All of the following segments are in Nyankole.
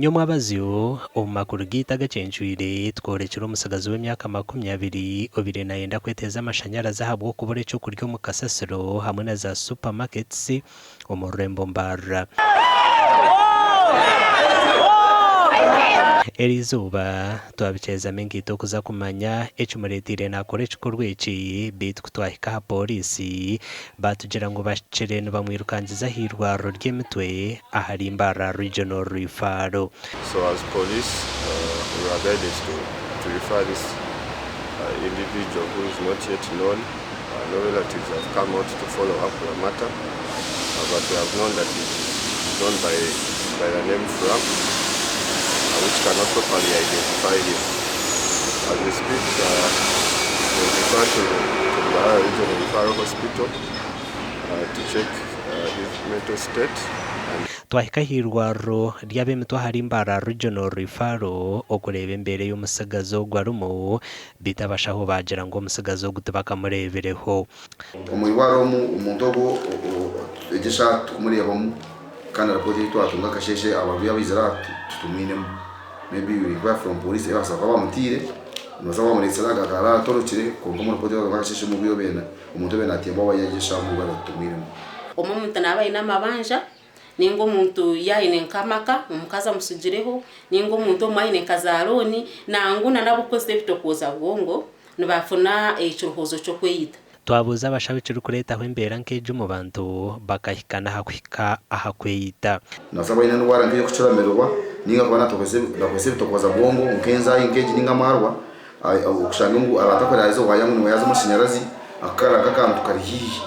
Nyomwabazyo, omu makuru gaitu agacencwire, tworekire omutsigazi w'emyaka 20 obaire nayenda kweteeza amashanyarazi ahabw'okubura eky'okurya omu kasasiro hamwe na za supermarkets omu rurembo Mbarara. Eriizooba, twabikyezamu enkaito kuza kumanya ekimureeteire naakora ekikorwa eki beitu ku twahika aha pooriisi baatugira ngu bahikire nibamwirukangiza ah'eirwariro ry'emitwe ahari Mbarara Regional Referral. So as police we were guided to to refer this individual who is not yet known, no relatives have come out to follow up the matter but we have known that he is known by by the name Frank which cannot properly identify him. As we speak he was referred to to Mbarara Regional Referral Hospital to check his mental state and. Twahika ah'eirwariro ry'ab'emitwe ahari Mbarara Regional Referral okureeba embeera ei omutsigazi ogu arimu beitu abashaho baagira ngu omutsigazi ogu tibakamureebireho. Omu irwariro omu omuntu ogwo egyo eshaaha titukumureebamu kandi na ripooti ei twatunga akasheeshe abantu abaizire aha titumwinemu maybe we require from police ebaasa kuba bamutiire nibaasa kuba bamureetsire aha akaba atorokire kwonka omu ripooti ei twatunga akasheeshe omu bwire obu omuntu obu naateebwa waaya egyo eshaaha omu irwariro titumwinemu. Omwe omuntu naaba aine amabanja Ninga omuntu yaaba aine nk'amaka, omukazi amutsigireho, ninga omuntu omwe aine nka za looni, nangwa na n'abarikukozesa ebitokooza bwongo nibafuna ekiruhuuzo ky'okweyita. Twabuuza abashaho ekirikureetaho embeera nk'egi omu bantu bakahika n'aha kuhika aha kweyita. Naabaasa kuba aine endwara nk'ey'okucuramirwa ninga kuba naakozesa ebitokooza bwongo nk'enzaahi nk'egi ninga amaarwa, okushanga ngu aratakorera ahaizi waaya ngu niwe yaaza amashanyarazi akakara nk'akantu kari haihi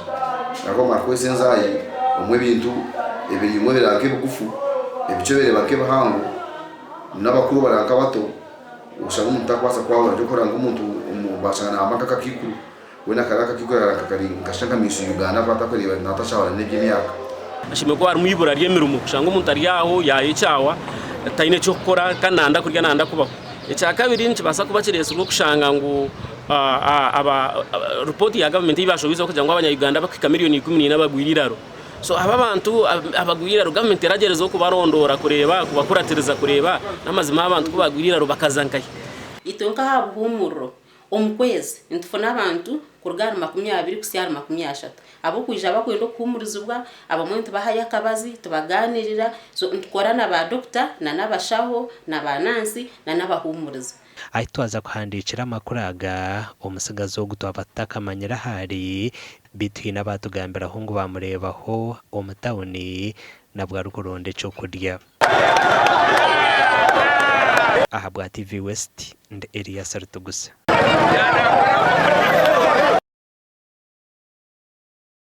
ahakuba mwakukozesa enzaahi omwe ebintu ebiraingwa ebiraba nk'ebigufu ebikye ebireba nk'ebihango n'abakuru bareba nk'abato oshanga omuntu takubaasa kwahura ekyokureeba ngu omuntu bashanga nahamba nk'akakaikuru weena akareba akakaikuru akareba nka kari nkashusha nka miss Uganda ahakuba takureeba natakyahura n'eby'emyaka. Hashemereire kuba harimu eibura ry'emirimo kushanga omuntu ari aho yaayekyawa taine ky'okukora kandi nayenda kurya nayenda kubaho. Ekyakabiri nikibaasa kuba kireetsirwe okushanga ngu ripooti ya gavumenti ei baashohoize kugira ngu abanya-Uganda abarikuhika miriyoni 14 bagwire eiraro. So aba abantu abagwire eiraro gavumenti eragyerezaho kubarondoora kureeba kubakuratiriza kureeba n'amazima abantu ku bagwire eiraro bakaza nkahi. Itwe nk'aha buhuumuriro, omu kwezi nitufuna abantu kuruga ahari 20 kuhitsya ahari 30 ab'okwija bakwenda okuhuumurizibwa, abamwe nitubahayo akabazi tubagaaniirira, so nitukora na ba dokita na n'abashaho na ba naansi na n'abahuumuriza. Ahi twaza kuhandiikira amakuru aga, omutsigazi ogu twaba tutakamanyire ahu ari, beitu haine abaatugambiraho ngu baamureebaho omu tauni nabwo arikuronda eky'okurya. Ahabwa TV West, ndi Elias Rutugusa.